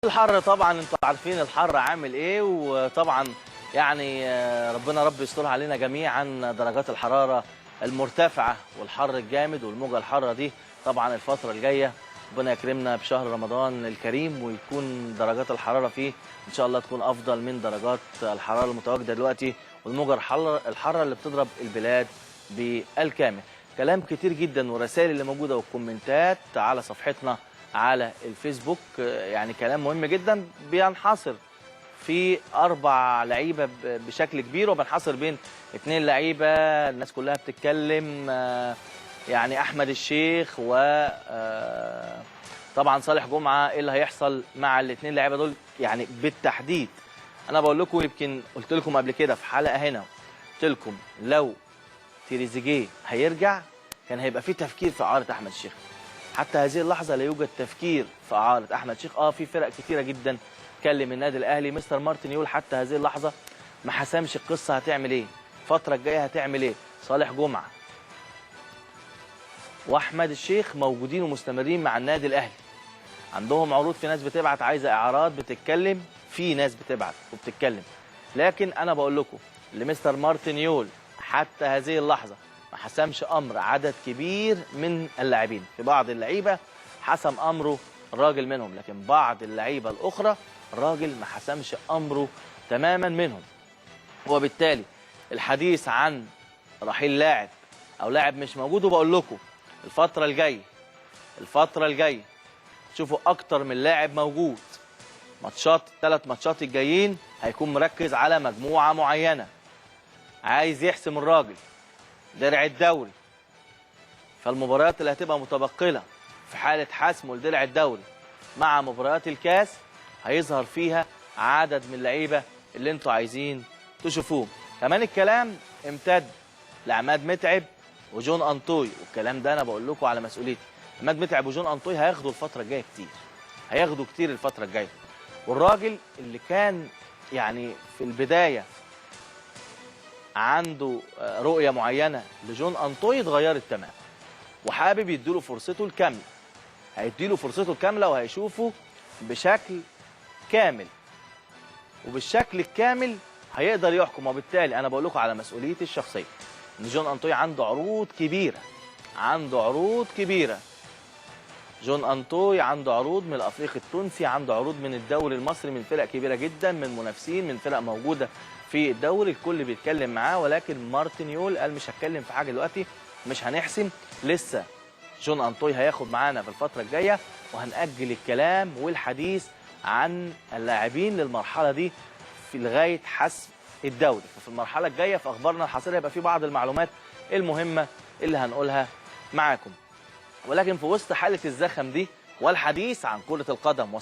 الحر طبعا انتوا عارفين الحر عامل ايه، وطبعا يعني ربنا رب يسترها علينا جميعا. درجات الحرارة المرتفعة والحر الجامد والموجه الحارة دي طبعا الفترة الجاية ربنا يكرمنا بشهر رمضان الكريم، ويكون درجات الحرارة فيه ان شاء الله تكون افضل من درجات الحرارة المتواجدة دلوقتي والموجه الحارة اللي بتضرب البلاد بالكامل. كلام كتير جدا والرسائل اللي موجودة والكومنتات على صفحتنا على الفيسبوك، يعني كلام مهم جدا بينحصر في 4 لعيبة بشكل كبير، وبنحصر بين 2 لعيبة الناس كلها بتتكلم، يعني احمد الشيخ و طبعا صالح جمعه. ايه اللي هيحصل مع الاثنين لعيبة دول يعني بالتحديد؟ انا بقول لكم، يمكن قلت لكم قبل كده في حلقة هنا، قلت لكم لو تريزيجيه هيرجع كان هيبقى في تفكير في اعاره احمد الشيخ. حتى هذه اللحظة لا يوجد تفكير في اعاره احمد الشيخ. في فرق كتيرة جدا كلم النادي الاهلي، مستر مارتن يقول حتى هذه اللحظة ما حسمش القصة، هتعمل ايه الفترة الجاية، هتعمل ايه. صالح جمعه واحمد الشيخ موجودين ومستمرين مع النادي الاهلي، عندهم عروض، في ناس بتبعت عايزه اعارات، بتتكلم، في ناس بتبعت وبتتكلم، لكن انا بقول لكم لمستر مارتن يول حتى هذه اللحظة ما حسمش امر عدد كبير من اللاعبين. في بعض اللعيبة حسم امره الراجل منهم، لكن بعض اللعيبة الاخرى الراجل ما حسمش امره تماما منهم، وبالتالي الحديث عن رحيل لاعب او لاعب مش موجود. وبقول لكم الفترة الجاية، الفترة الجاية تشوفوا اكتر من لاعب موجود. ماتشات، 3 ماتشات الجايين هيكون مركز على مجموعة معينة، عايز يحسم الراجل درع الدوري، فالمباريات اللي هتبقى متبقله في حاله حسمه لدرع الدوري مع مباريات الكاس هيظهر فيها عدد من اللعيبة اللي انتوا عايزين تشوفوه. كمان الكلام امتد لعماد متعب وجون انطوي، والكلام ده انا بقول لكم على مسؤوليتي. عماد متعب وجون انطوي هياخدوا الفترة الجاية كتير، هياخدوا كتير الفترة الجاية. والراجل اللي كان يعني في البداية عنده رؤية معينة لجون انطوي اتغيرت تماما، وحابب يديله فرصته الكاملة، هيديله فرصته الكاملة وهيشوفه بشكل كامل، وبالشكل الكامل هيقدر يحكم. وبالتالي انا بقول لكم على مسؤوليتي الشخصية ان جون انطوي عنده عروض كبيرة، عنده عروض كبيرة. جون انطوي عنده عروض من الافريقي التونسي، عنده عروض من الدوري المصري، من فرق كبيرة جدا، من منافسين، من فرق موجودة في الدوري، الكل بيتكلم معاه. ولكن مارتن يول قال مش هتكلم في حاجة دلوقتي، مش هنحسم لسه، جون انطوي هياخد معانا في الفترة الجاية، وهنأجل الكلام والحديث عن اللاعبين للمرحلة دي في لغاية حسم الدوري. ففي المرحلة الجاية في اخبارنا الحصريه هيبقى في بعض المعلومات المهمة اللي هنقولها معاكم. ولكن في وسط حاله الزخم دي والحديث عن كره القدم